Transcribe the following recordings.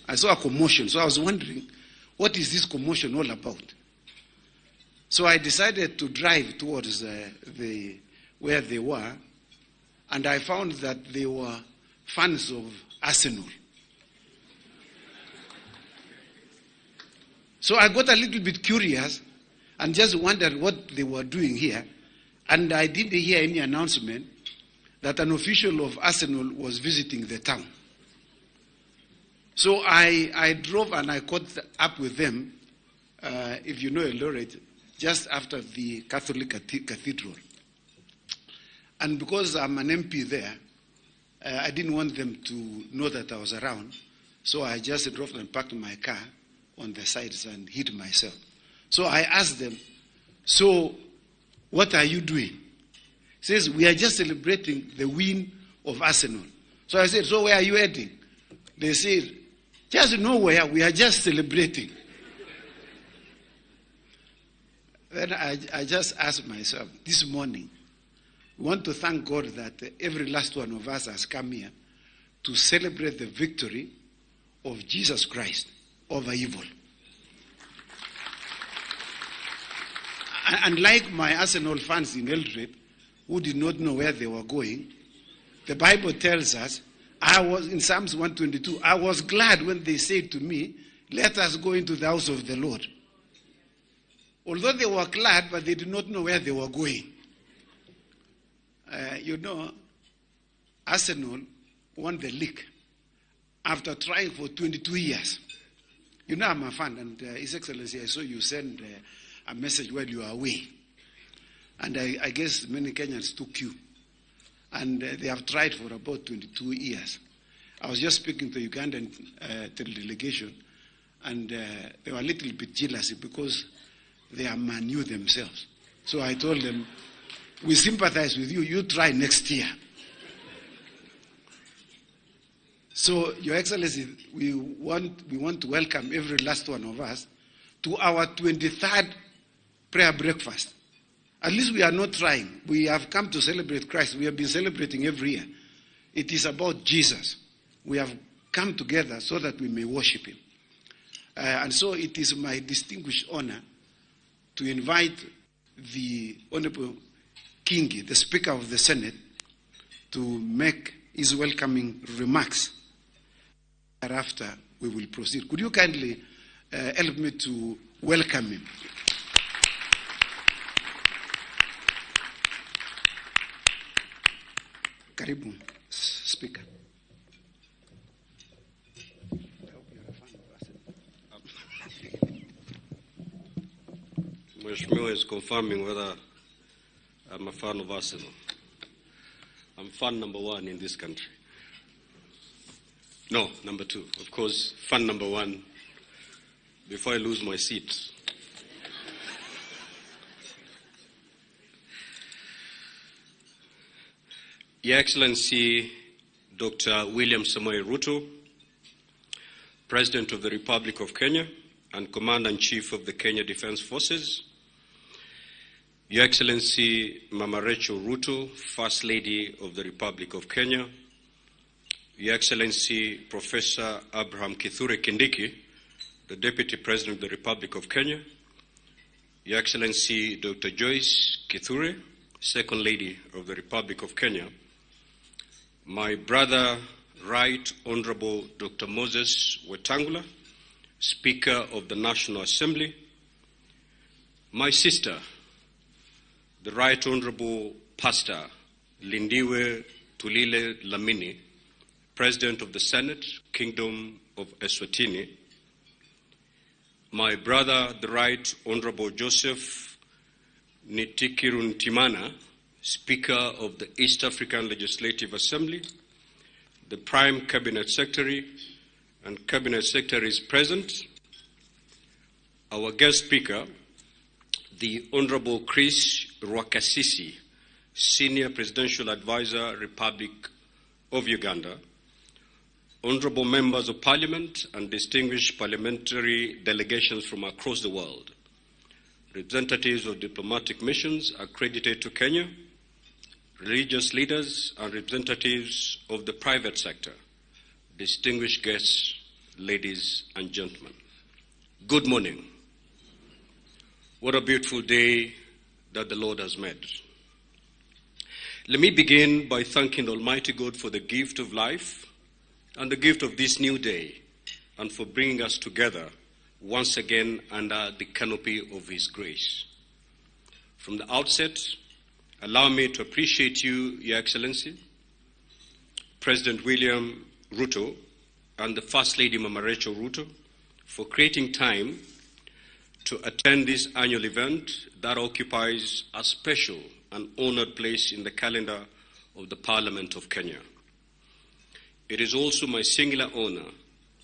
I saw a commotion. So I was wondering, what is this commotion all about? So I decided to drive towards where they were, and I found that they were fans of Arsenal. So I got a little bit curious and just wondered what they were doing here. And I didn't hear any announcement that an official of Arsenal was visiting the town. So I drove and I caught up with them, if you know Eldoret, just after the Catholic Cathedral. And because I'm an MP there, I didn't want them to know that I was around, so I just drove and parked my car on the sides and hid myself. So I asked them, so what are you doing? He says, we are just celebrating the win of Arsenal. So I said, so where are you heading? They said, just nowhere, we are just celebrating. Then I just asked myself, this morning, we want to thank God that every last one of us has come here to celebrate the victory of Jesus Christ over evil. Unlike my Arsenal fans in Eldoret, who did not know where they were going, the Bible tells us, in Psalms 122, I was glad when they said to me, let us go into the house of the Lord. Although they were glad, but they did not know where they were going. Arsenal won the league after trying for 22 years. You know I'm a fan, and His Excellency, I saw you send a message while you were away. And I guess many Kenyans took you. And they have tried for about 22 years. I was just speaking to the Ugandan delegation, and they were a little bit jealous because they are Man U themselves. So I told them, we sympathize with you. You try next year. So, Your Excellency, we want to welcome every last one of us to our 23rd prayer breakfast. At least we are not trying. We have come to celebrate Christ. We have been celebrating every year. It is about Jesus. We have come together so that we may worship him. And so it is my distinguished honor to invite the Honorable Kingi, the Speaker of the Senate, to make his welcoming remarks. Thereafter, we will proceed. Could you kindly help me to welcome him? Karibu, Speaker. Mheshimiwa is confirming whether I'm a fan of Arsenal. I'm fan number one in this country. No, number two. Of course, fan number one before I lose my seat. Your Excellency, Dr. William Samoei Ruto, President of the Republic of Kenya and Commander-in-Chief of the Kenya Defence Forces, Your Excellency Mama Rachel Ruto, First Lady of the Republic of Kenya, Your Excellency Professor Abraham Kithure Kindiki, the Deputy President of the Republic of Kenya, Your Excellency Dr. Joyce Kithure, Second Lady of the Republic of Kenya, my brother, Right Honorable Dr. Moses Wetangula, Speaker of the National Assembly, my sister, the Right Honorable Pastor Lindiwe Tulile Lamini, President of the Senate, Kingdom of Eswatini, my brother, the Right Honorable Joseph Nitikiruntimana, Speaker of the East African Legislative Assembly, the Prime Cabinet Secretary and Cabinet Secretaries present, our guest speaker, the Honorable Chris Rwakasisi, Senior Presidential Advisor, Republic of Uganda, honorable members of Parliament and distinguished parliamentary delegations from across the world, representatives of diplomatic missions accredited to Kenya, religious leaders and representatives of the private sector, distinguished guests, ladies and gentlemen. Good morning. What a beautiful day that the Lord has made. Let me begin by thanking Almighty God for the gift of life and the gift of this new day, and for bringing us together once again under the canopy of His grace. From the outset, allow me to appreciate you, Your Excellency, President William Ruto, and the First Lady Mama Rachel Ruto, for creating time to attend this annual event that occupies a special and honored place in the calendar of the Parliament of Kenya. It is also my singular honor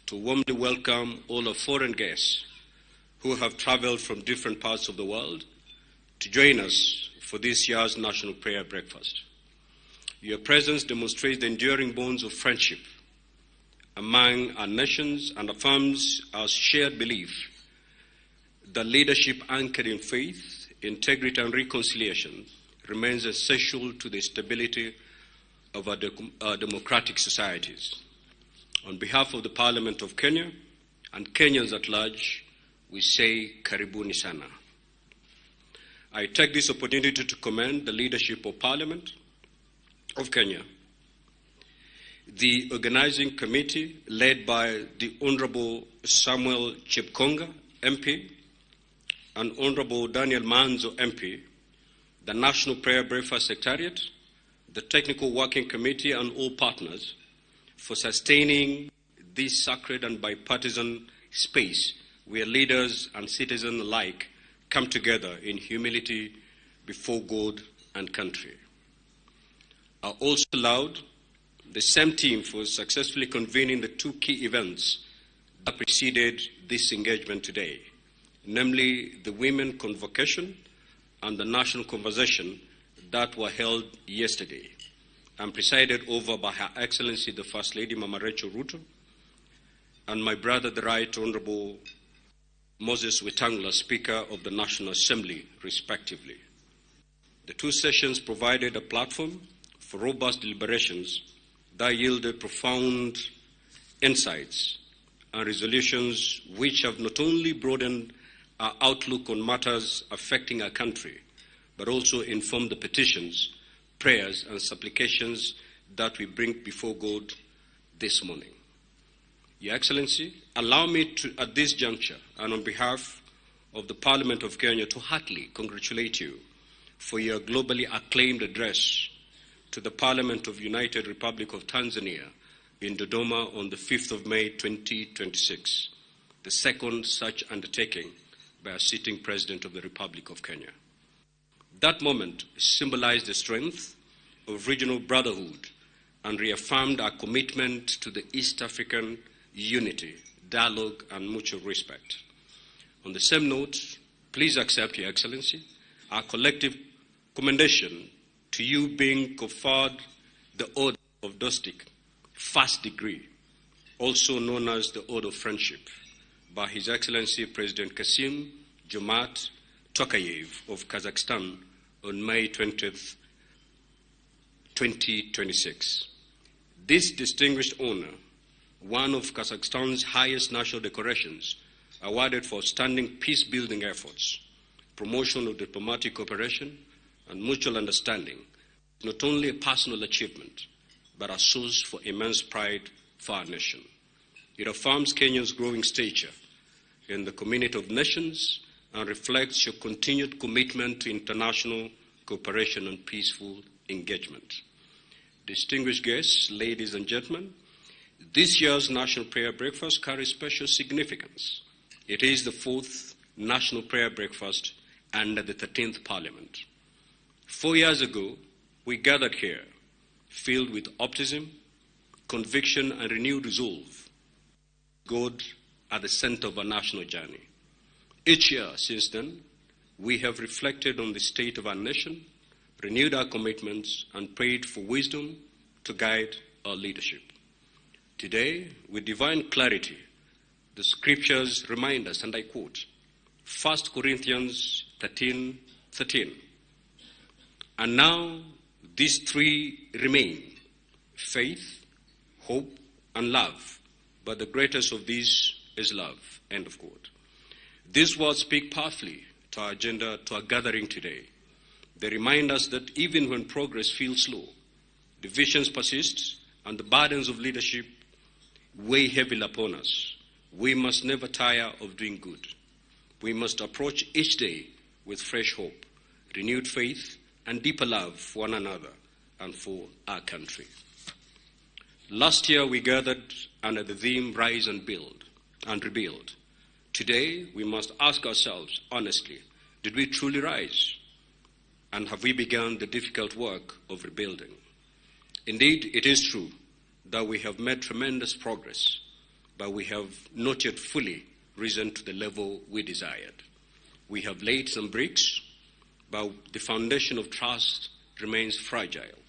to warmly welcome all our foreign guests who have traveled from different parts of the world to join us for this year's National Prayer Breakfast. Your presence demonstrates the enduring bonds of friendship among our nations and affirms our shared belief that leadership anchored in faith, integrity, and reconciliation remains essential to the stability of our democratic societies. On behalf of the Parliament of Kenya and Kenyans at large, we say Karibuni Sana. I take this opportunity to commend the leadership of Parliament of Kenya, the organizing committee led by the Honorable Samuel Chepkonga, MP, and Honorable Daniel Manzo, MP, the National Prayer Breakfast Secretariat, the Technical Working Committee, and all partners for sustaining this sacred and bipartisan space where leaders and citizens alike come together in humility before God and country. I also allowed the same team for successfully convening the two key events that preceded this engagement today, namely the Women Convocation and the National Conversation that were held yesterday and presided over by Her Excellency the First Lady Mama Rachel Ruto and my brother, the Right Honorable Moses Wetangula, Speaker of the National Assembly, respectively. The two sessions provided a platform for robust deliberations that yielded profound insights and resolutions which have not only broadened our outlook on matters affecting our country, but also informed the petitions, prayers, and supplications that we bring before God this morning. Your Excellency, allow me to, at this juncture, and on behalf of the Parliament of Kenya, to heartily congratulate you for your globally acclaimed address to the Parliament of United Republic of Tanzania in Dodoma on the 5th of May 2026, the second such undertaking by a sitting President of the Republic of Kenya. That moment symbolized the strength of regional brotherhood and reaffirmed our commitment to the East African unity, dialogue, and mutual respect. On the same note, please accept, Your Excellency, our collective commendation to you being conferred the Order of Dostik, first degree, also known as the Order of Friendship, by His Excellency President Kasim Jomart Tokayev of Kazakhstan on May 20th, 2026. This distinguished honor, one of Kazakhstan's highest national decorations, awarded for outstanding peace-building efforts, promotion of diplomatic cooperation, and mutual understanding, is not only a personal achievement, but a source for immense pride for our nation. It affirms Kenya's growing stature in the community of nations and reflects your continued commitment to international cooperation and peaceful engagement. Distinguished guests, ladies and gentlemen, this year's National Prayer Breakfast carries special significance. It is the fourth National Prayer Breakfast under the 13th Parliament. 4 years ago, we gathered here, filled with optimism, conviction, and renewed resolve. God at the center of our national journey. Each year since then, we have reflected on the state of our nation, renewed our commitments, and prayed for wisdom to guide our leadership. Today, with divine clarity, the scriptures remind us, and I quote, 1 Corinthians 13:13. And now these three remain: faith, hope, and love. but the greatest of these is love, end of quote. These words speak powerfully to our agenda, to our gathering today. They remind us that even when progress feels slow, divisions persist, and the burdens of leadership weigh heavily upon us, we must never tire of doing good. We must approach each day with fresh hope, renewed faith, and deeper love for one another and for our country. Last year we gathered under the theme Rise and Build and Rebuild. Today we must ask ourselves honestly, did we truly rise? And have we begun the difficult work of rebuilding? Indeed, it is true that we have made tremendous progress, but we have not yet fully risen to the level we desired. We have laid some bricks, but the foundation of trust remains fragile.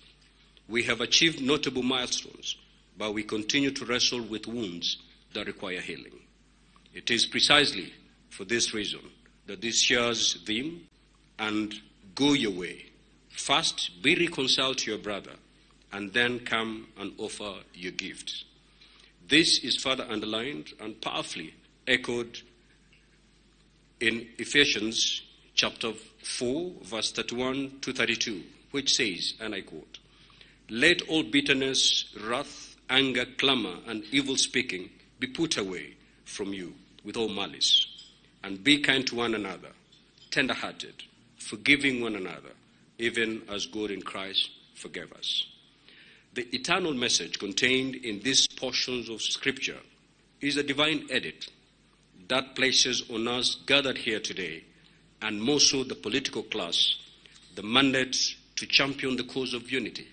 We have achieved notable milestones, but we continue to wrestle with wounds that require healing. It is precisely for this reason that this year's theme, and go your way. First, be reconciled to your brother, and then come and offer your gift. This is further underlined and powerfully echoed in Ephesians chapter 4, verse 31 to 32, which says, and I quote, "Let all bitterness, wrath, anger, clamor, and evil speaking be put away from you with all malice, and be kind to one another, tender-hearted, forgiving one another, even as God in Christ forgave us." The eternal message contained in these portions of Scripture is a divine edit that places on us gathered here today, and more so the political class, the mandate to champion the cause of unity,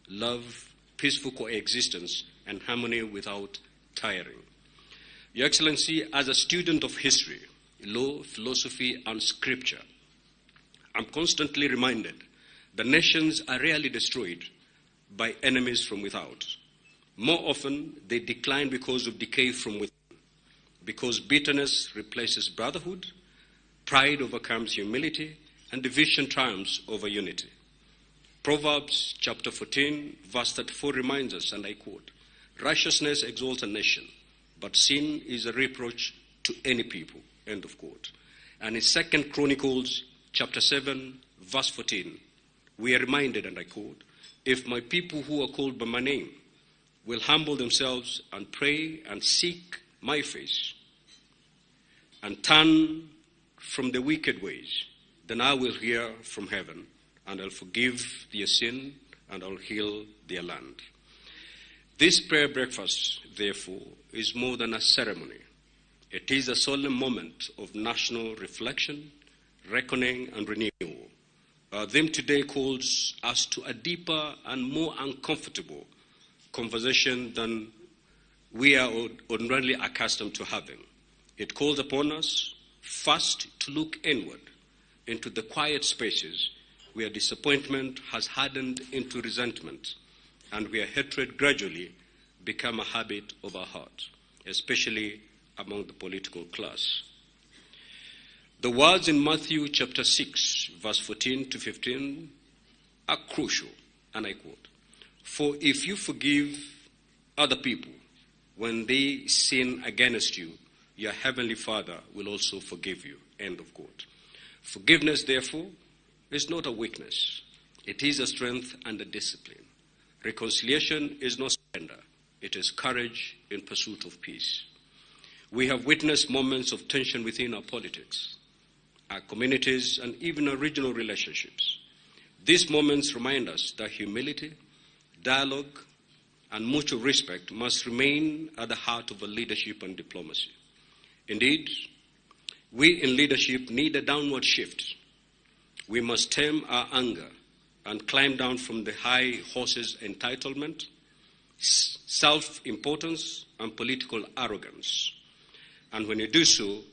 love, peaceful coexistence, and harmony without tiring. Your Excellency, as a student of history, law, philosophy, and scripture, I'm constantly reminded that nations are rarely destroyed by enemies from without. More often, they decline because of decay from within, because bitterness replaces brotherhood, pride overcomes humility, and division triumphs over unity. Proverbs chapter 14, verse 34 reminds us, and I quote, "Righteousness exalts a nation, but sin is a reproach to any people," end of quote. And in 2 Chronicles chapter 7, verse 14, we are reminded, and I quote, "If my people who are called by my name will humble themselves and pray and seek my face and turn from the wicked ways, then I will hear from heaven and I'll forgive their sin and I'll heal their land." This prayer breakfast, therefore, is more than a ceremony. It is a solemn moment of national reflection, reckoning, and renewal. Our theme today calls us to a deeper and more uncomfortable conversation than we are ordinarily accustomed to having. It calls upon us first to look inward into the quiet spaces where disappointment has hardened into resentment and where hatred gradually become a habit of our heart, especially among the political class. The words in Matthew chapter 6, verse 14 to 15 are crucial, and I quote, "For if you forgive other people when they sin against you, your heavenly Father will also forgive you," end of quote. Forgiveness, therefore, is not a weakness. It is a strength and a discipline. Reconciliation is not surrender. It is courage in pursuit of peace. We have witnessed moments of tension within our politics, our communities, and even our regional relationships. These moments remind us that humility, dialogue, and mutual respect must remain at the heart of our leadership and diplomacy. Indeed, we in leadership need a downward shift. We must tame our anger and climb down from the high horse's entitlement, self-importance, and political arrogance. And when we do so,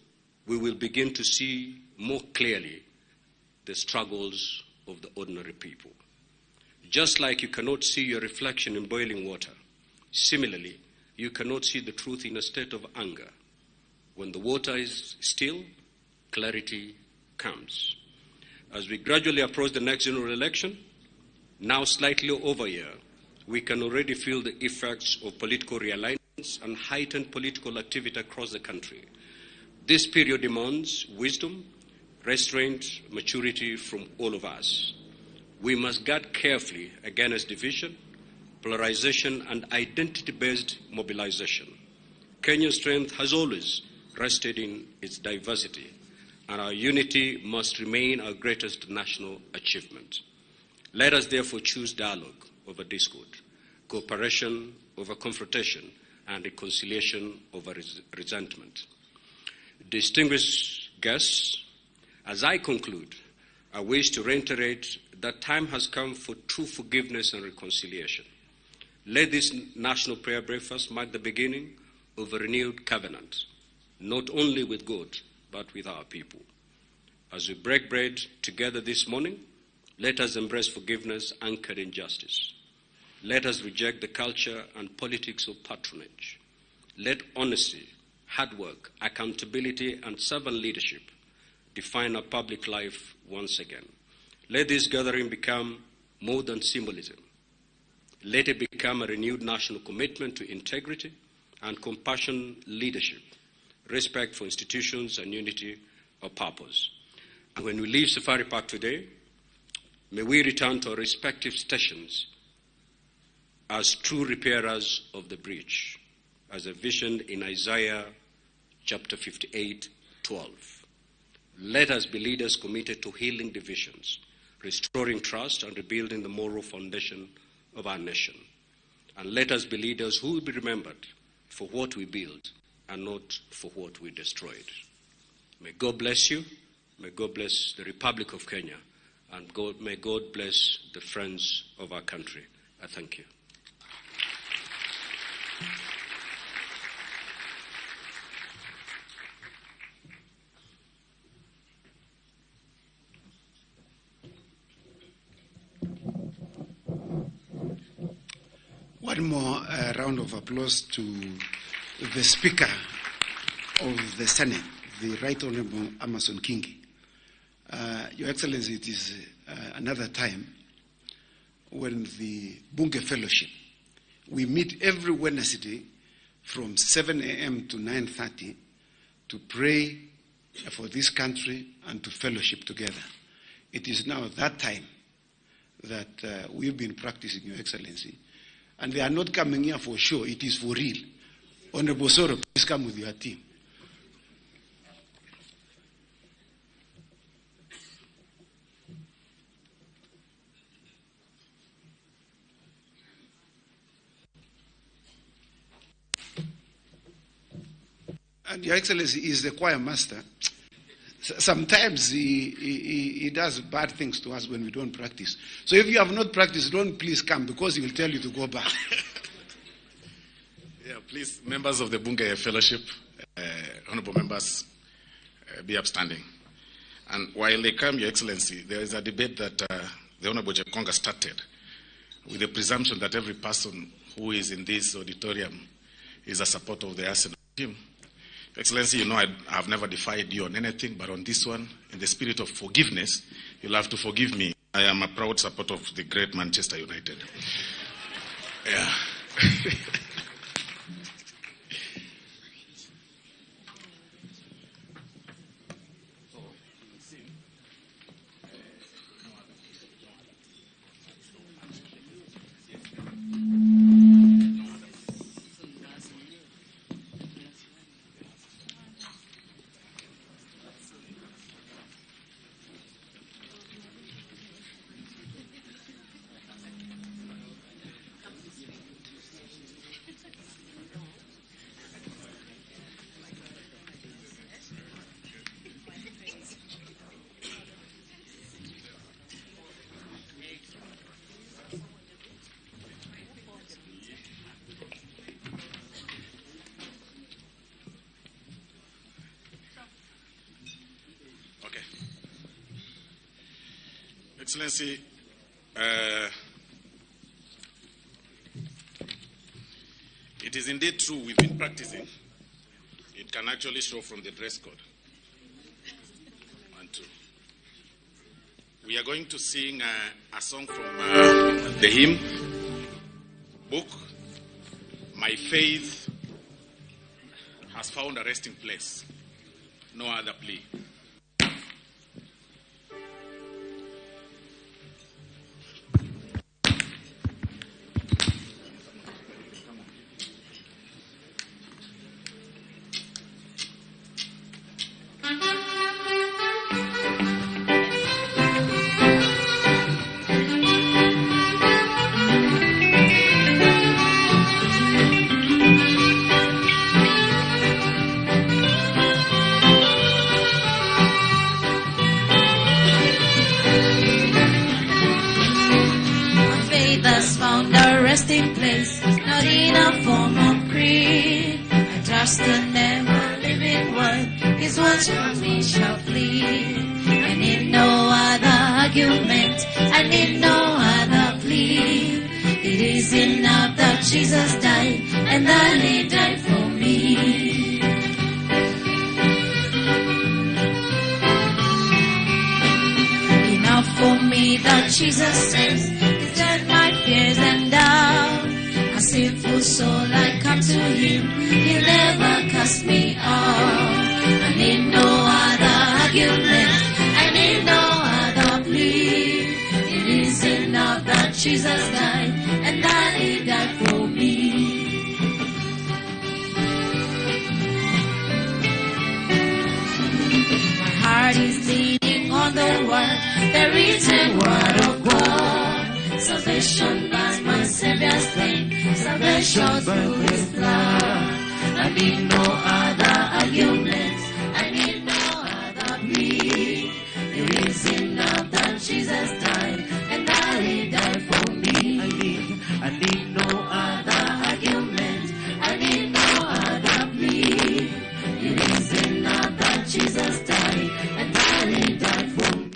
we will begin to see more clearly the struggles of the ordinary people. Just like you cannot see your reflection in boiling water, similarly, you cannot see the truth in a state of anger. When the water is still, clarity comes. As we gradually approach the next general election, now slightly over a year, we can already feel the effects of political realignment and heightened political activity across the country. This period demands wisdom, restraint, maturity from all of us. We must guard carefully against division, polarization, and identity-based mobilization. Kenya's strength has always rested in its diversity, and our unity must remain our greatest national achievement. Let us therefore choose dialogue over discord, cooperation over confrontation, and reconciliation over resentment. Distinguished guests, as I conclude, I wish to reiterate that time has come for true forgiveness and reconciliation. Let this national prayer breakfast mark the beginning of a renewed covenant, not only with God, but with our people. As we break bread together this morning, let us embrace forgiveness anchored in justice. Let us reject the culture and politics of patronage. Let honesty, hard work, accountability, and servant leadership define our public life once again. Let this gathering become more than symbolism. Let it become a renewed national commitment to integrity and compassionate leadership, respect for institutions, and unity of purpose. And when we leave Safari Park today, may we return to our respective stations as true repairers of the breach, as envisioned in Isaiah chapter 58:12. Let us be leaders committed to healing divisions, restoring trust, and rebuilding the moral foundation of our nation. And let us be leaders who will be remembered for what we build and not for what we destroyed. May God bless you. May God bless the Republic of Kenya. And may God bless the friends of our country. I thank you. One more round of applause to the Speaker of the Senate, the Right Honorable Amason Kingi. Your Excellency, it is another time when the Bunge Fellowship, we meet every Wednesday from 7 a.m. to 9:30 to pray for this country and to fellowship together. It is now that time that we've been practicing, Your Excellency. And they are not coming here for show, it is for real. Honorable Soro, please come with your team. And Your Excellency is the choir master. Sometimes he does bad things to us when we don't practice. So if you have not practiced, don't please come, because he will tell you to go back. Yeah, please, members of the Bunge Fellowship, honorable members, be upstanding. And while they come, Your Excellency, there is a debate that the Honorable Jekonga started with the presumption that every person who is in this auditorium is a supporter of the Arsenal team. Excellency, you know I have never defied you on anything, but on this one, in the spirit of forgiveness, you'll have to forgive me. I am a proud supporter of the great Manchester United. Yeah. Excellency, it is indeed true we've been practicing. It can actually show from the dress code. 1, 2. We are going to sing a song from the hymn book, My Faith has found a resting place. No other plea. Found a resting place, not in a form of creed. I trust the never living word, His words from me shall flee. I need no other argument, I need no other plea. It is enough that Jesus died, and that He died for me. Enough for me that Jesus says, my fears and doubt. A sinful soul, I come to Him, He'll never cast me out. I need no other argument, I need no other plea. It is enough that Jesus died, and that He died for me. My heart is leaning on the word, the written word of God. Salvation by my Savior's slain, salvation through His blood. I need no other argument, I need no other plea. It is enough that Jesus died, and that He died for me. I need no other argument, I need no other plea. It is enough that Jesus died, and that He died for me.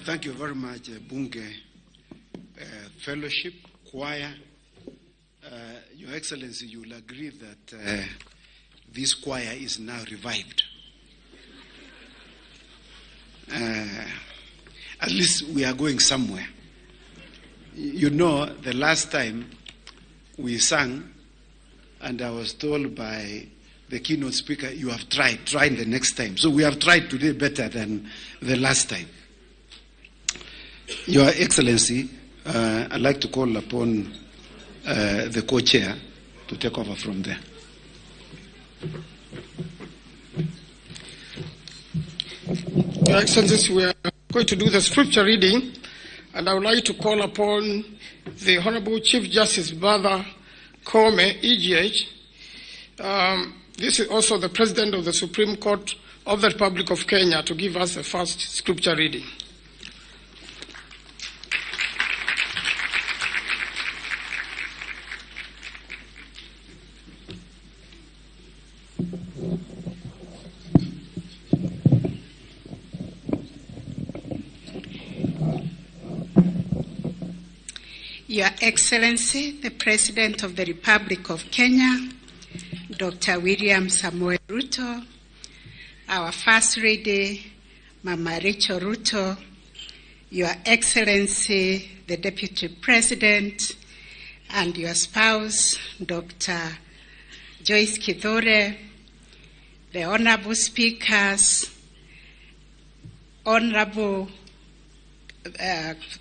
Thank you very much, Bunge Fellowship, Choir. Your Excellency, you will agree that this choir is now revived. At least we are going somewhere. You know, the last time we sang, and I was told by the keynote speaker, you have tried the next time. So we have tried today better than the last time. Your Excellency, I'd like to call upon the co-chair to take over from there. Your Excellency, we are going to do the scripture reading, and I would like to call upon the Honorable Chief Justice Brother Kome, EGH. This is also the President of the Supreme Court of the Republic of Kenya, to give us the first scripture reading. Your Excellency, the President of the Republic of Kenya, Dr. William Samoei Ruto, our First Lady, Mama Rachel Ruto, Your Excellency, the Deputy President, and your spouse, Dr. Joyce Kithure, the honorable speakers, honorable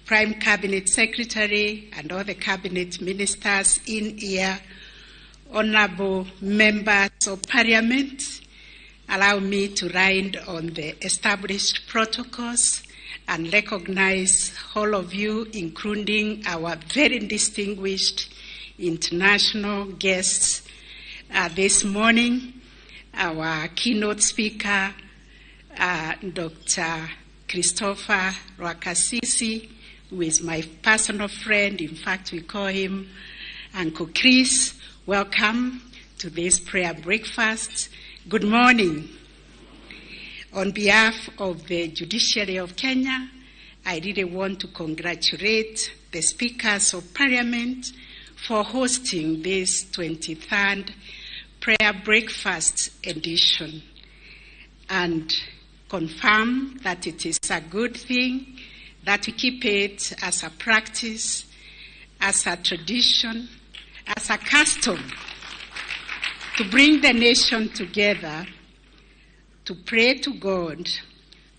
Prime Cabinet Secretary and all the cabinet ministers in here, honorable members of Parliament, allow me to ride on the established protocols and recognize all of you, including our very distinguished international guests this morning, our keynote speaker, Dr. Christopher Rwakasisi, who is my personal friend. In fact, we call him Uncle Chris. Welcome to this prayer breakfast. Good morning. On behalf of the Judiciary of Kenya, I really want to congratulate the Speakers of Parliament for hosting this 23rd Prayer Breakfast edition and confirm that it is a good thing, that we keep it as a practice, as a tradition, as a custom to bring the nation together, to pray to God,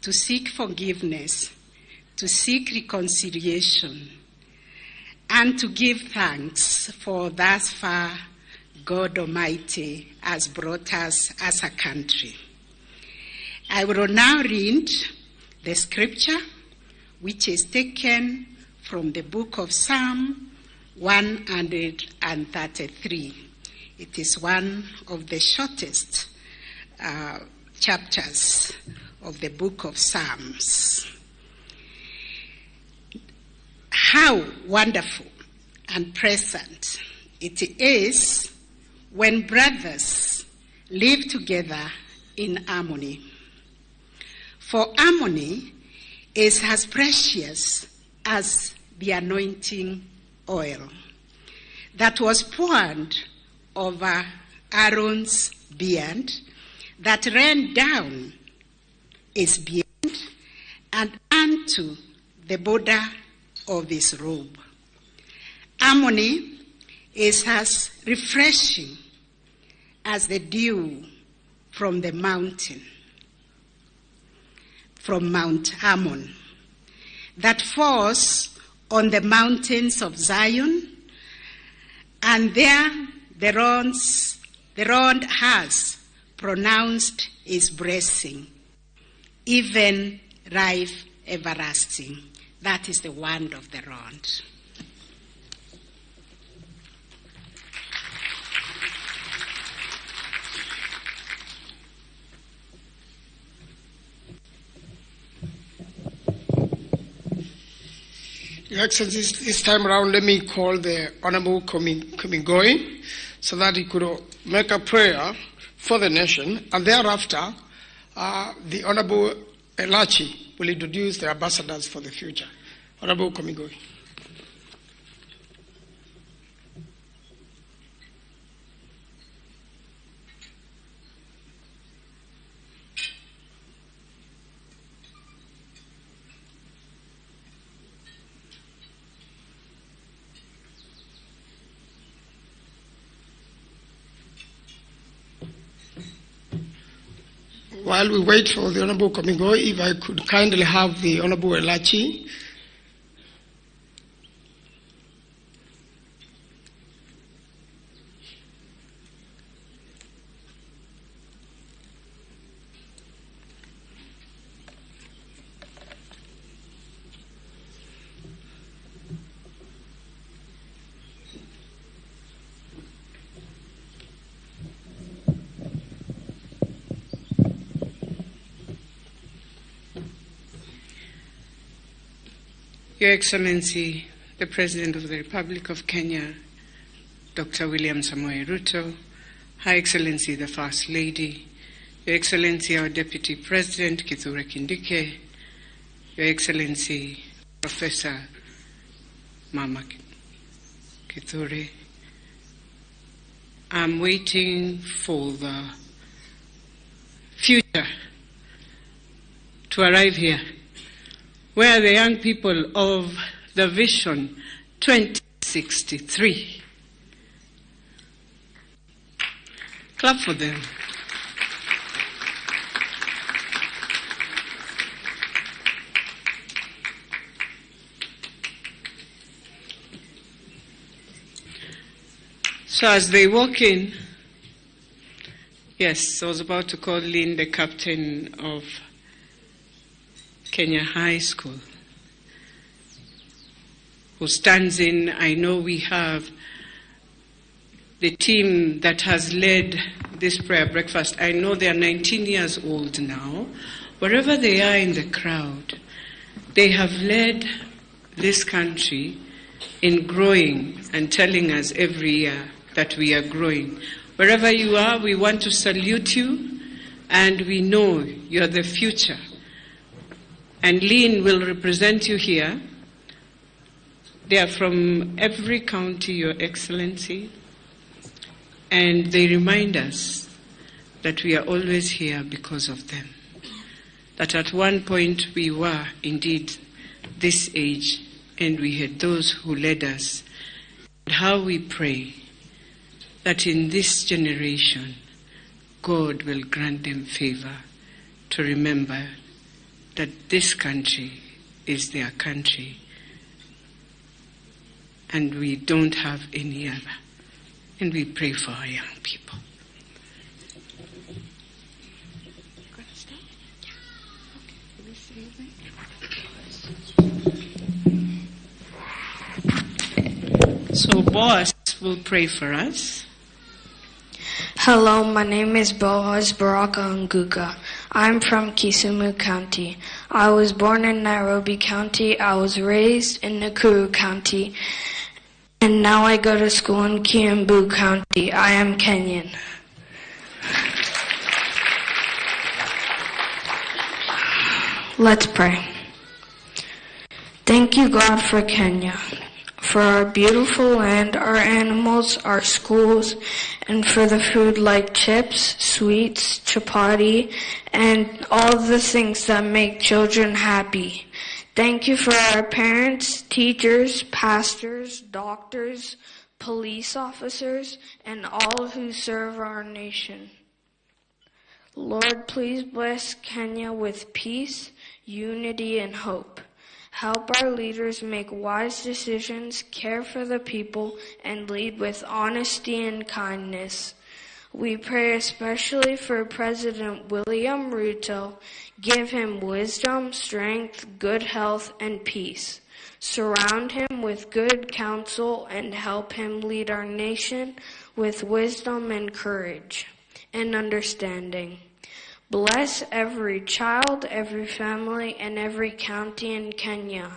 to seek forgiveness, to seek reconciliation, and to give thanks for thus far God Almighty has brought us as a country. I will now read the scripture, which is taken from the book of Psalm 133. It is one of the shortest chapters of the book of Psalms. How wonderful and pleasant it is when brothers live together in harmony. For harmony is as precious as the anointing oil that was poured over Aaron's beard, that ran down his beard and unto the border of his robe. Harmony is as refreshing as the dew from the mountain, from Mount Hermon, that falls on the mountains of Zion, and there the Lord has pronounced his blessing, even life everlasting. That is the word of the Lord. Your Excellency, this time around, let me call the Honorable Komingoi so that he could make a prayer for the nation, and thereafter, the Honorable Elachi will introduce the ambassadors for the future. Honorable Komingoi. While we wait for the Honorable Komingoi, if I could kindly have the Honorable Elachi. Your Excellency, the President of the Republic of Kenya, Dr. William Samoei Ruto, Her Excellency the First Lady, Your Excellency our Deputy President, Kithure Kindike, Your Excellency Professor Mama Kithure, I'm waiting for the future to arrive here, where the young people of the Vision 2063 Clap for them. So as they walk in, yes, I was about to call in the captain of Kenya High School, who stands in. I know we have the team that has led this prayer breakfast. I know they are 19 years old now. Wherever they are in the crowd, they have led this country in growing and telling us every year that we are growing. Wherever you are, we want to salute you, and we know you are the future. And Lynn will represent you here. They are from every county, Your Excellency, and they remind us that we are always here because of them. That at one point we were indeed this age, and we had those who led us. And how we pray that in this generation, God will grant them favor to remember that this country is their country, and we don't have any other. And we pray for our young people. So Boaz will pray for us. Hello, my name is Boaz Baraka Nguka. I'm from Kisumu County. I was born in Nairobi County. I was raised in Nakuru County. And now I go to school in Kiambu County. I am Kenyan. Let's pray. Thank you, God, for Kenya, for our beautiful land, our animals, our schools, and for the food like chips, sweets, chapati, and all the things that make children happy. Thank you for our parents, teachers, pastors, doctors, police officers, and all who serve our nation. Lord, please bless Kenya with peace, unity, and hope. Help our leaders make wise decisions, care for the people, and lead with honesty and kindness. We pray especially for President William Ruto. Give him wisdom, strength, good health, and peace. Surround him with good counsel and help him lead our nation with wisdom and courage and understanding. Bless every child, every family, and every county in Kenya.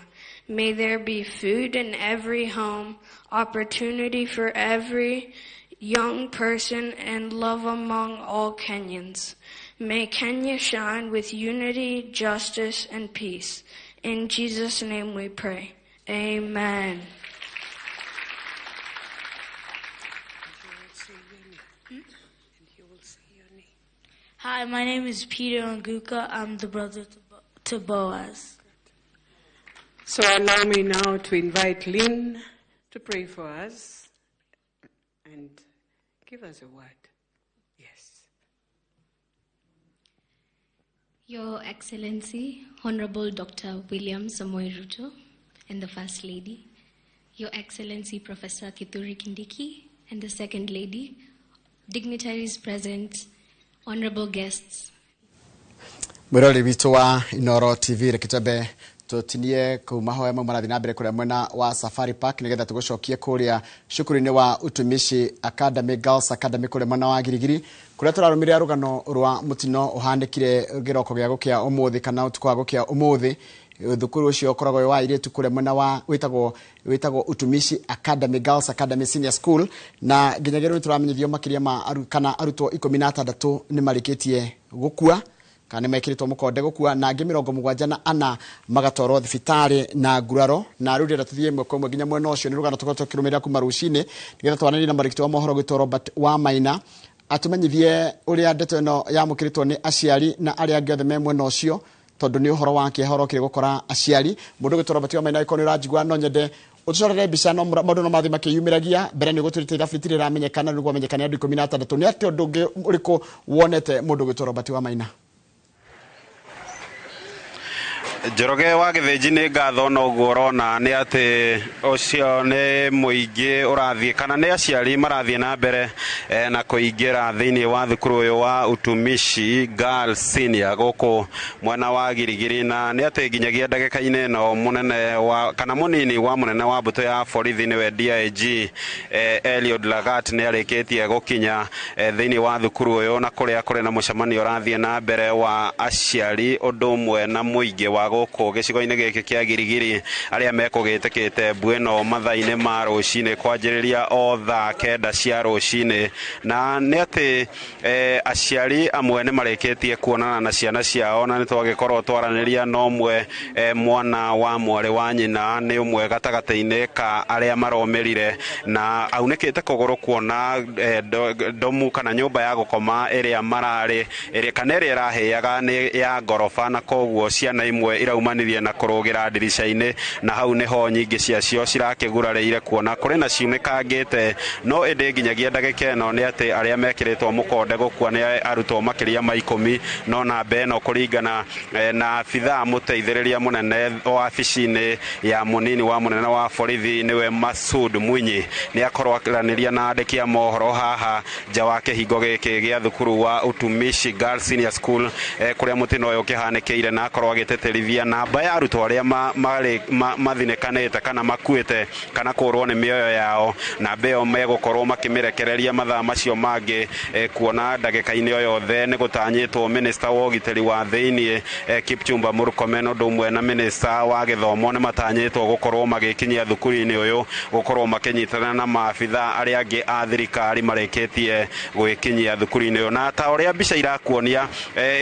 May there be food in every home, opportunity for every young person, and love among all Kenyans. May Kenya shine with unity, justice, and peace. In Jesus' name we pray. Amen. Hi, my name is Peter Nguka. I'm the brother to Boaz. So allow me now to invite Lynn to pray for us and give us a word. Yes. Your Excellency, Honorable Dr. William Samoei Ruto, and the First Lady, Your Excellency Professor Kithure Kindiki, and the Second Lady, dignitaries present, honorable guests. Mwirori witu wa Inoro TV rekitabe tutinie ku Mahoya Ma Bururi na mbere kuria mwena wa Safari Park nigetha tugucokie kuria shukuru-ini wa utumishi Academy Girls Academy kuria mwena wa Girigiri kuria turarumiria rugano rwa mutino uhandikire giroko gya gukia umuthi kana utuko wa gukia umuthi thukuru ucio ukoragwo wa iritu kuria mwena wa witagwo utumishi Academy Girls Academy Senior School na nginyagero turamenyithio makiria ma kana arutwo 16 ni marikitie gukua kana mekiritwo mukonde gukua na angi 74 magatorwo thibitari na nguraro na riu ndira tuthie mwe kwa nginya mwena ucio ni rugano tukoto kirumira kuma rucini nigetha twanani na marikiti wa mohoro gwitwo Robert wa Maina atumenyithie uria ndeto ino ya mukiritwo ni aciari na aria angi othe me mwena ucio tondu ni uhoro wake horo kire gukora aciari mundu gwitwo Robert wa Maina iko ni rajigwa no nyende ucorere mbica no maundu no mathi makiyumiragia mbere ni guturite thabiti riramenyekana niguo amenyekane andu 16 ni ati undu ungi uriku wonete mundu gwitwo Bati wa Maina. Njoroge wa Githinji ni ngatho no guorona ni ati ucio ni muingi urathie kana ni aciari marathie na mbere na kuingira thiini wa thukuru uyu wa Utumishi Girls Senior guku mwena wa Girigiri na ni ati nginyagia ndagika-ini no munene wa kana munini wa munene wa mbuto ya borithi ni we DIG Eliud Lagat ni arikitie gukinya thiini wa thukuru uyu na kuria kuri na mucemanio urathie na mbere wa aciari undu mwe na muingi wa guku gicigo-ini giki kia Girigiri aria mekugitikite bweno mathaini ma rucini kwanjiriria o thaa 9 cia rucini na ni ati aciari amwe ni marikitie kuonana na ciana ciao na ni twagikorwo twaraniria no mwe mwana wa mwari wa nyina ni umwe gatagata-ini ka aria maromerire na aunikite kuguru kuona domu kana nyumba ya gukoma iria marari iria kana iria iraheaga ni ya ngorofa na koguo ciana imwe iraumanirie na kurugira ndirisha-ini na hau niho nyingi ciacio cirakigurareire kuona kuri na ciunikangite no indi nginyagia ndagika ino ni ati aria mekiritwo mukonde gukua ni arutwo makiria ma 10 no na beno kuringana na afitha muteithiriria munene wa afisi-ini ya munini wa munene wa borithi niwe Masud Mwinyi ni akorwo akiraniria na andiki a mohoro haha nja wa kihingo giki gia thukuru wa Utumishi Girls Senior School kuria mutino uyu kihanikeire na akorwo agiteterithia namba ya arutwo aria mathinekanite kana makuite kana kurwo ni mioyo yao na beo megukorwo makimirekereria mathaa macio mangi kuona ndagika-ini o yothe ni gutanyitwo minister wa ugiteri wa thiini Kipchumba Murkomen undu umwe na minister wa githomo ni matanyitwo gukorwo magikinyia thukuru-ini uyu gukorwo makinyitana na maabitha aria angi a thirikari mareketie gwikinyia thukuru-ini uyu na ta uria mbica irakuonia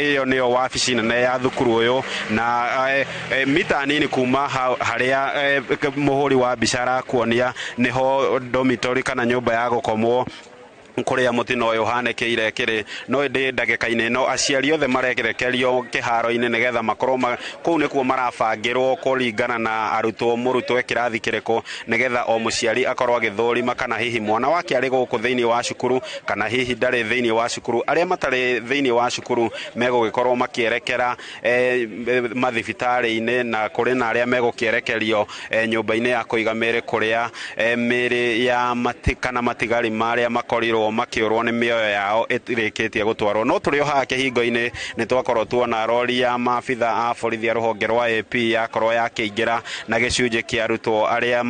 iyo niyo wabici nene ya thukuru uyu na mita nini kuma haria muhuri wa mbica arakuonia niho dormitory kana nyumba ya gukomwo kuria mutino uyu hanekeire kiri no ndi ndagika-ini no aciari othe marekerekerio kiharo-ini nigetha makorwo kuu nikuo marabangirwo kuringana na arutwo murutwo ekirathi kiriko nigetha o muciari akorwo agithurima kana hihi mwana wake ari guku thiini wa cukuru kana hihi ndari thiini wa cukuru aria matari thiini wa cukuru megugikorwo makierekera mathibitari-ini na kuri na aria megukierekerio nyumba-ini ya kuiga miri kuria miri ya matikana matigari maria makorirwo makiurwo ni mioyo yao irikitie gutwarwo no turi o haha kihingo-ini ni twakorwo tuona rori ya maabitha a borithi ya ruhonge rwa AP yakorwo yakiingira na gicunji kia arutwo aria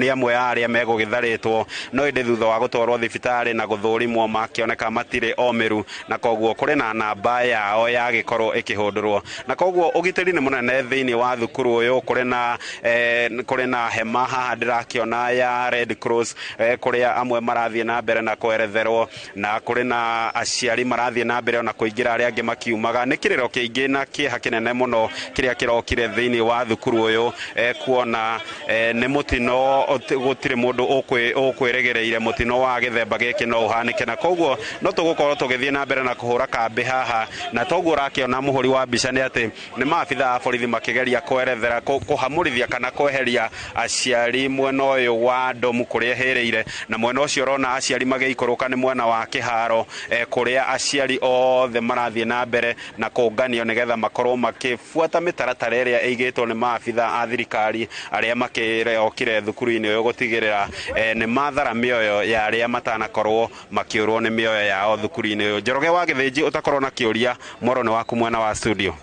amwe ya aria megugitharitwo no indi thutha wa gutwarwo thibitari na guthurimwo makioneka matire omeru na koguo kuri na namba yao yagikorwo ikihundurwo na koguo ugiteri ni munene thiini wa thukuru uyu kuri na hema haha ndirakiona ya Red Cross kuria amwe marathie na mbere na kweretherwo na kuri na aciari marathie na mbere na kuingira aria angi makiumaga ni kiriro kiingi na kieha kinene muno kiria kirokire thiini wa thukuru uyu kuona ni mutino gutire mundu ukwiregereire mutino wa githemba giki no uhanike na koguo no tugukorwo tugithie na mbere na kuhura kambi haha na toguo rakiona muhuri wa mbica ni ati ni maabitha a borithi makigeria kwerethera kuhamurithia kana kweheria aciari mwena uyu wa domu kuria hereire na mwena ucio rona aciari mageikorũka ni mwena wa kiharo kuria aciari othe marathie na mbere na kuunganio nigetha makorwo makifuata mitaratara iria eigitwo ni maabitha a thirikari aria makireokire thukuru-ini uyu gutigirira ni mathara mioyo ya aria matanakorwo makiurwo ni mioyo yao thukuru-ini uyu. Njoroge wa Githinji utakorwo na kiuria moro ni waku mwena wa studio.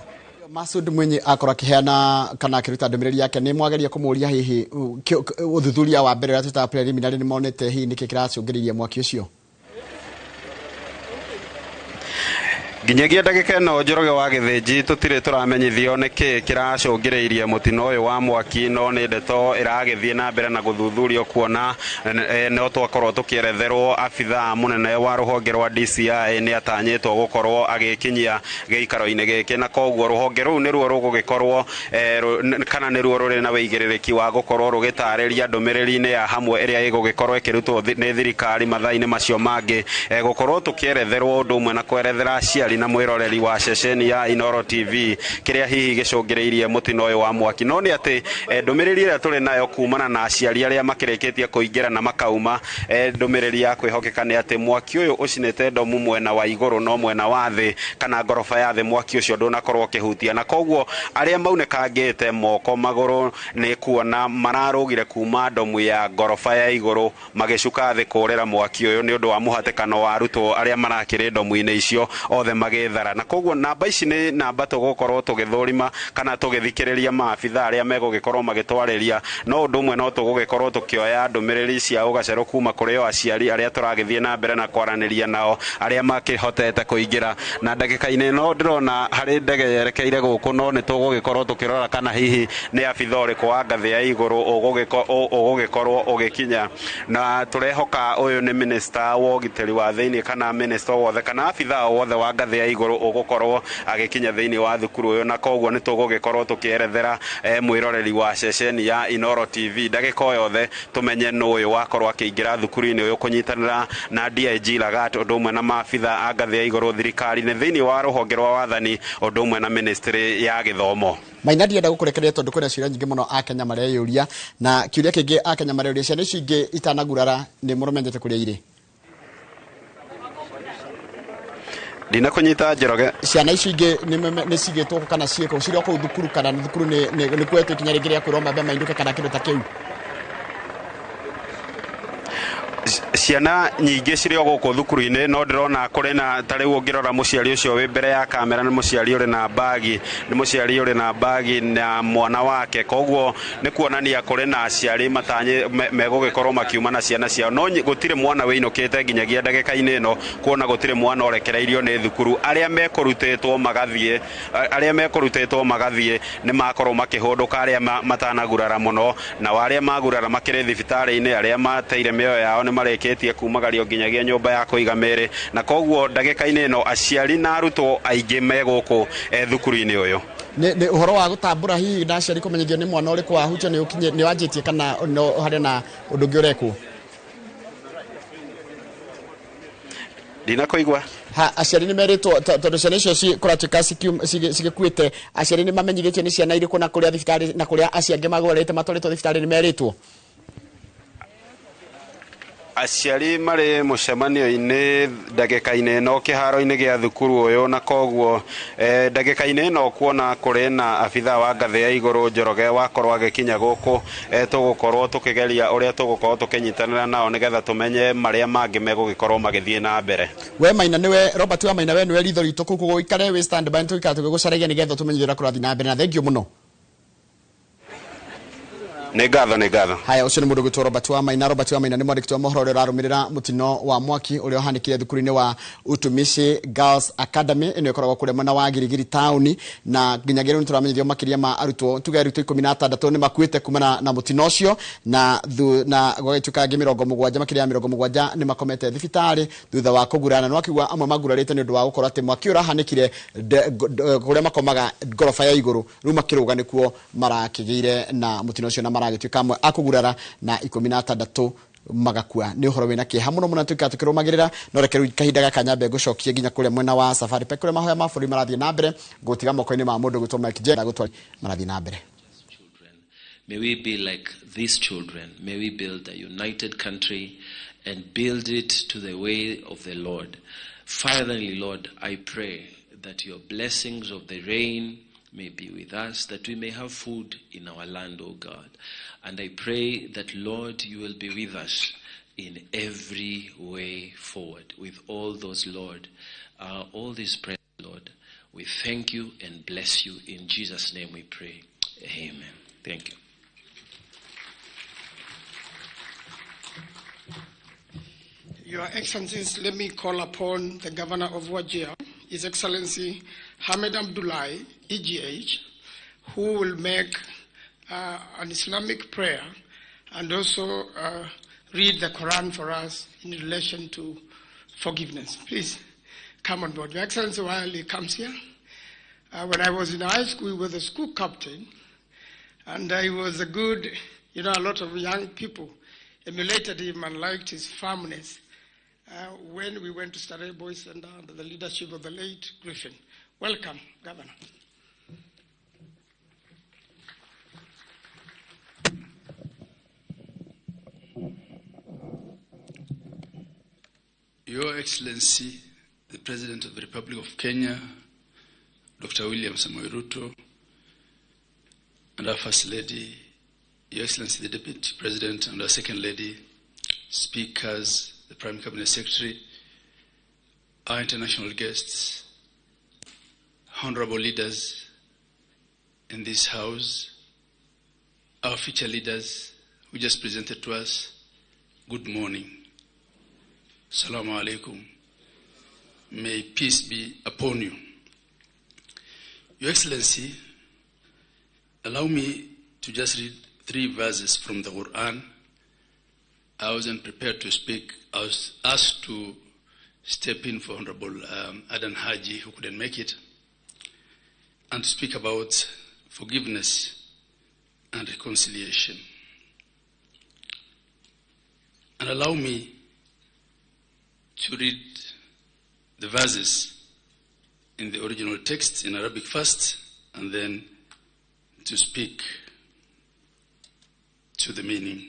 Masud Mwinyi akorwo akiheana kana akiruta ndumiriri yake ni mwageria kumuria hihi uthuthuria wa mbere ya preliminary ni monete hihi niki kiracungiriria mwaki ucio Ginyagia ndagika ino Njoroge wa Githinji tutire turamenyithio niki kiracungiriirie mutino uyu wa mwaki no ni ndeto iragithie na mbere na guthuthurio kuona no twakorwo tukieretherwo abitha munene wa ruhonge rwa DCI ni atanyitwo gukorwo agikinyia giikaro-ini giki na koguo ruhonge ruu ni ruo rugugikorwo kana ni ruo ruri na weigiririki wa gukorwo rugitariria ndumiriri-ini ya hamwe iria igugikorwo ikirutwo ni thirikari mathaa-ini macio mangi gukorwo tukieretherwo undu umwe na kwerethera aciari thirikari na mwiroreri wa ceceni ya Inoro TV kiria hihi gicungireirie mutino uyu wa mwaki no ni ati ndumiriri ria turi nayo kumana na aciari aria makireketie kuingira na makauma ndumiriri ya kwihokeka ni ati mwaki uyu ucinite ndomu mwena wa iguru no mwena wa thi kana ngorofa ya thi mwaki ucio ndunakorwo kihutia na koguo aria maunekangite moko maguru ni kuona mararugire kuma ndomu ya ngorofa ya iguru magicuka thi kurera mwaki uyu ni undu wa muhatikano wa arutwo aria marakire ndomu-ini icio othe magithara na koguo namba ici ni namba tugukorwo tugithurima kana tugithikiriria maabitha aria megugikorwo magitwariria no undu umwe no tugugikorwo tukioya ndumiriri cia ugaceru kuma kuri o aciari aria turagithie na mbere na kwaraniria nao aria makihotete kuingira na ndagika-ini no ndirona hari ndege yerekeire guku no ni tugugikorwo tukirora kana hihi ni abitha uriku wa ngathi ya iguru ugugikorwo ugikinya na turehoka uyu ni minister wa ugiteri wa thiini kana minister wothe kana abitha wothe wa ngathi ya iguru ugukorwo agikinya thiini wa thukuru uyu na koguo ni tugugikorwo tukierethera mwiroreri wa ceceni ya Inoro TV ndagika yothe tumenye nu uyu wakorwo akiingira thukuru-ini uyu kunyitanira na DIG Lagat undu umwe na maabitha a ngathi ya iguru thirikari ni thiini wa ruhonge rwa wathani undu umwe na ministry ya githomo. Maina ndienda gukurekereria tondu kwina ciuria nyingi muno a Kenya mareyuria na kiuria kingi a Kenya mareyuria ciana ici ingi itanagurara ni murumenjete kuria iri Dina kunyita Njoroge ciana ici ingi ni cigitwo kana cieko ciri o kuu thukuru kana thukuru ni kwetwo ikinya ringi ria kwiroma mbe mainduke kana kindu ta kiu ciana nyingi ciri o guku thukuru-ini no ndirona kuri na tariu ungirora muciari ucio wi mbere ya kamera ni muciari uri na bagi na mwana wake koguo ni kuonania kuri na aciari matanye megugikorwo makiuma na ciana ciao no gutire mwana winukite nginyagia ndagika-ini ino kuona gutire mwana orekereirio ni thukuru aria mekurutitwo magathie ni makorwo makihunduka aria matanagurara muno na waria magurara makiri thibitari-ini aria mateire mioyo yao ni mareketie kumagario nginyagia nyumba ya kuiga mere na koguo ndagika-ini ino aciari na arutwo aingi meguku thukuru-ini uyu ni uhoro wa gutambura hihi na aciari kumenyithio ni mwana uriku wahutia ni wanjitie kana no hari na undu ungi urekwo Dina kuigwa aciari ni meritwo tondu ciana icio cikoratuika cigikuite aciari ni mamenyithĩtio ni ciana iriku na kuria thibitari na kuria aciangi magorete matwaritwo thibitari ni meritwo aciari mari mucemanio-ini ndagika-ini no kiharo-ini gia thukuru uyu na koguo ndagika-ini no kuona kuri na abitha wa ngathi ya iguru Njoroge wakorwo agikinya guku tugukorwo tukigeria uria tugukorwo tukinyitanira nao nigetha tumenye maria mangi megugikorwo magithie na mbere we Maina niwe Robert wa Maina we niwe ritho ritu kuku ikare we stand by tukika tugigucaragia nigetha tumenyithira kurathi na mbere na thank you muno Nĩ ngatho haya ucio ni mundu gwitwo Robert wa Maina ni mwandiki wa mohoro uria rarumirira mutino wa mwaki uria uhanikire thukuru-ini wa Utumishi Girls Academy ino ikoragwo kuria mwena wa Girigiri town na nginyagia ni turamenyithio makiria ma arutwo tuge arutwo 16 ni makuite kumana na mutino ucio na gwagituka 70 makiria 70 ni makomete thibitari thutha wa kugurana no akigwa amwe magurarite ni undu wa gukora ati mwaki urahanikire kuria makomaga ngorofa ya iguru ru makiruga nikuo marakigeire na mutino ucio na maragituika amwe akugurara na 16 magakua ni uhoro wina kiha muno muno tukirumagirira no rekeru kahinda gaka nyambe gucokie nginya kuria mwena wa Safari Park kuria Mahoya Ma Bururi marathie na mbere gutiga moko-ini ma mundu gwitwo Mike Jenda gutwari marathie na mbere. May we be like these children. May we build a united country and build it to the way of the Lord. Finally, Lord, I pray that your blessings of the rain may be with us, that we may have food in our land, O God. And I pray that, Lord, you will be with us in every way forward. With all those, Lord, all these prayers, Lord, we thank you and bless you. In Jesus' name we pray. Amen. Thank you. Your Excellencies, let me call upon the Governor of Wajir, His Excellency Hamid Abdullahi, EGH, who will make an Islamic prayer and also read the Quran for us in relation to forgiveness. Please come on board. Your Excellency, while he comes here, when I was in high school, we were the school captain, and he was a good, a lot of young people emulated him and liked his firmness when we went to Starehe Boys Center under the leadership of the late Griffin. Welcome, Governor. Your Excellency, the President of the Republic of Kenya, Dr. William Samoei Ruto, and our First Lady, Your Excellency, the Deputy President, and our Second Lady, Speakers, the Prime Cabinet Secretary, our international guests, honorable leaders in this House, our future leaders who just presented to us, good morning. Assalamu alaikum. May peace be upon you. Your Excellency, allow me to just read 3 verses from the Quran. I wasn't prepared to speak. I was asked to step in for Honorable Adan Haji, who couldn't make it, and to speak about forgiveness and reconciliation. And allow me to read the verses in the original text in Arabic first, and then to speak to the meaning.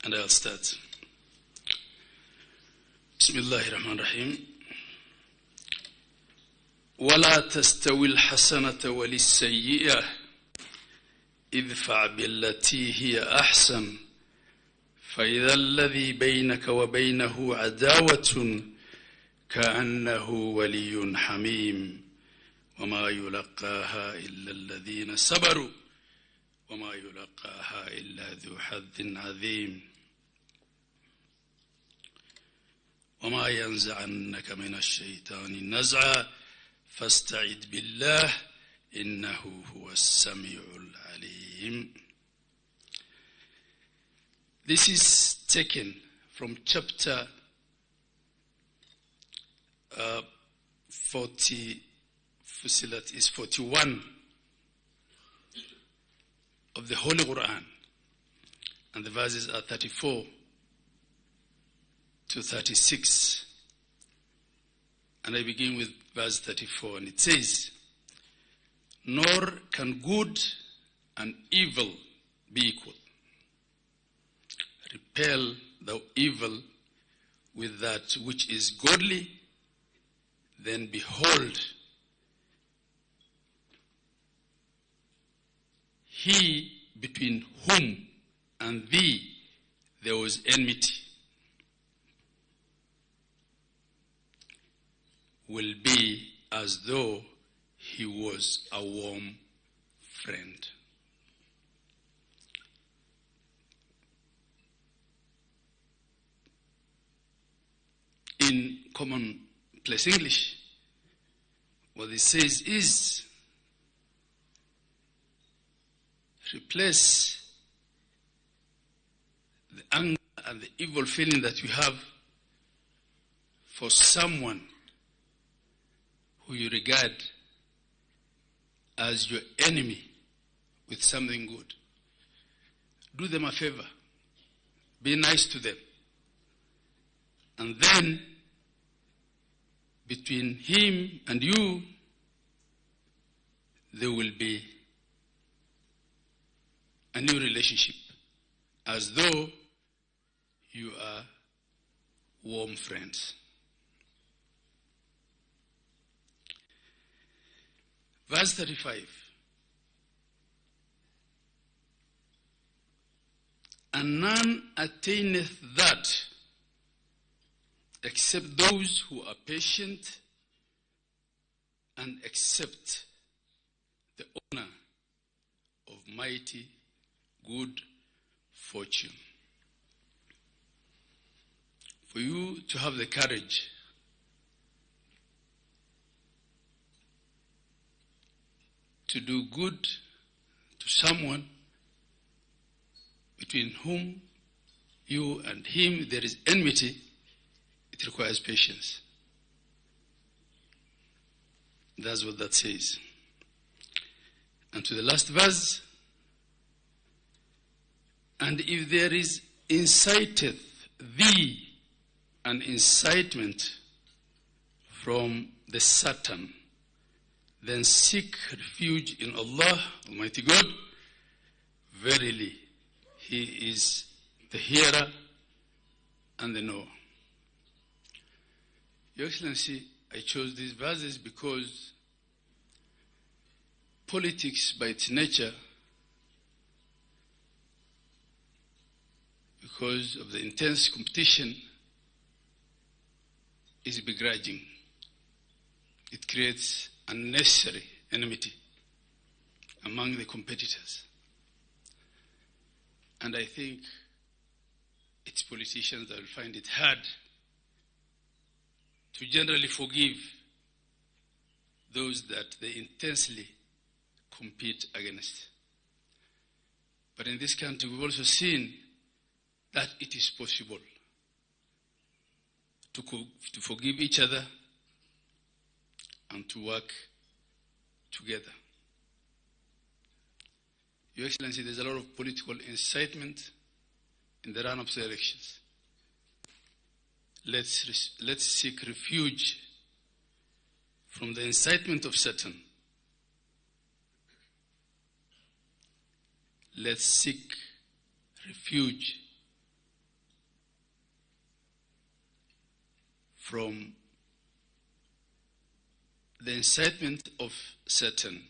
And I'll start. Bismillahir Rahmanir Rahim. ولا تستوي الحسنة ولا السيئة ادفع بالتي هي أحسن فإذا الذي بينك وبينه عداوة كأنه ولي حميم وما يلقاها إلا الذين صبروا وما يلقاها إلا ذو حظ عظيم وما ينزعنك من الشيطان نزعا فاستعذ بالله إنه هو السميع العليم. This is taken from chapter 41 of the Holy Quran, and the verses are 34 to 36. And I begin with verse 34, and it says, nor can good and evil be equal. Repel thou evil with that which is godly, then behold, he between whom and thee there was enmity will be as though he was a warm friend. In commonplace English, what it says is, replace the anger and the evil feeling that you have for someone who you regard as your enemy with something good. Do them a favor. Be nice to them. And then, between him and you, there will be a new relationship, as though you are warm friends. Verse 35. And none attaineth that except those who are patient and accept the honor of mighty good fortune. For you to have the courage to do good to someone between whom you and him there is enmity, it requires patience. That's what that says. And to the last verse, and if there is inciteth thee an incitement from the Satan, then seek refuge in Allah, Almighty God. Verily, He is the hearer and the knower. Your Excellency, I chose these verses because politics by its nature, because of the intense competition, is begrudging. It creates unnecessary enmity among the competitors. And I think it's politicians that will find it hard to generally forgive those that they intensely compete against. But in this country, we've also seen that it is possible to forgive each other and to work together. Your Excellency, there's a lot of political incitement in the run-up to elections. Let's seek refuge from the incitement of Satan. Let's seek refuge from the incitement of Satan,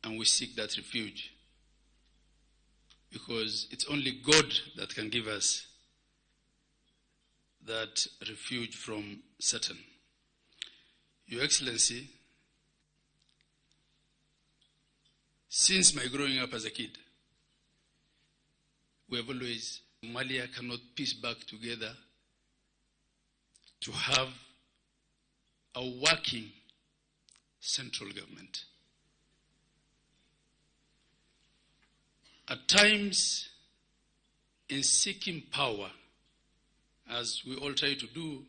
and we seek that refuge, because it's only God that can give us that refuge from Satan. Your Excellency, since my growing up as a kid, we have always, Somalia cannot piece back together to have a working central government. At times, in seeking power, as we all try to do,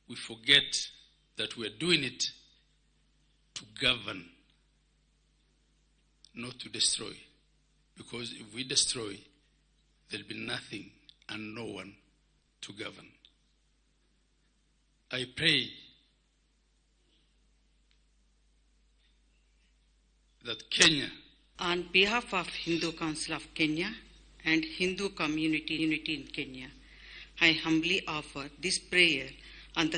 we forget that we are doing it to govern, not to destroy. Because if we destroy, there'll be nothing and no one to govern. I pray that Kenya, on behalf of Hindu Council of Kenya and Hindu community in Kenya, I humbly offer this prayer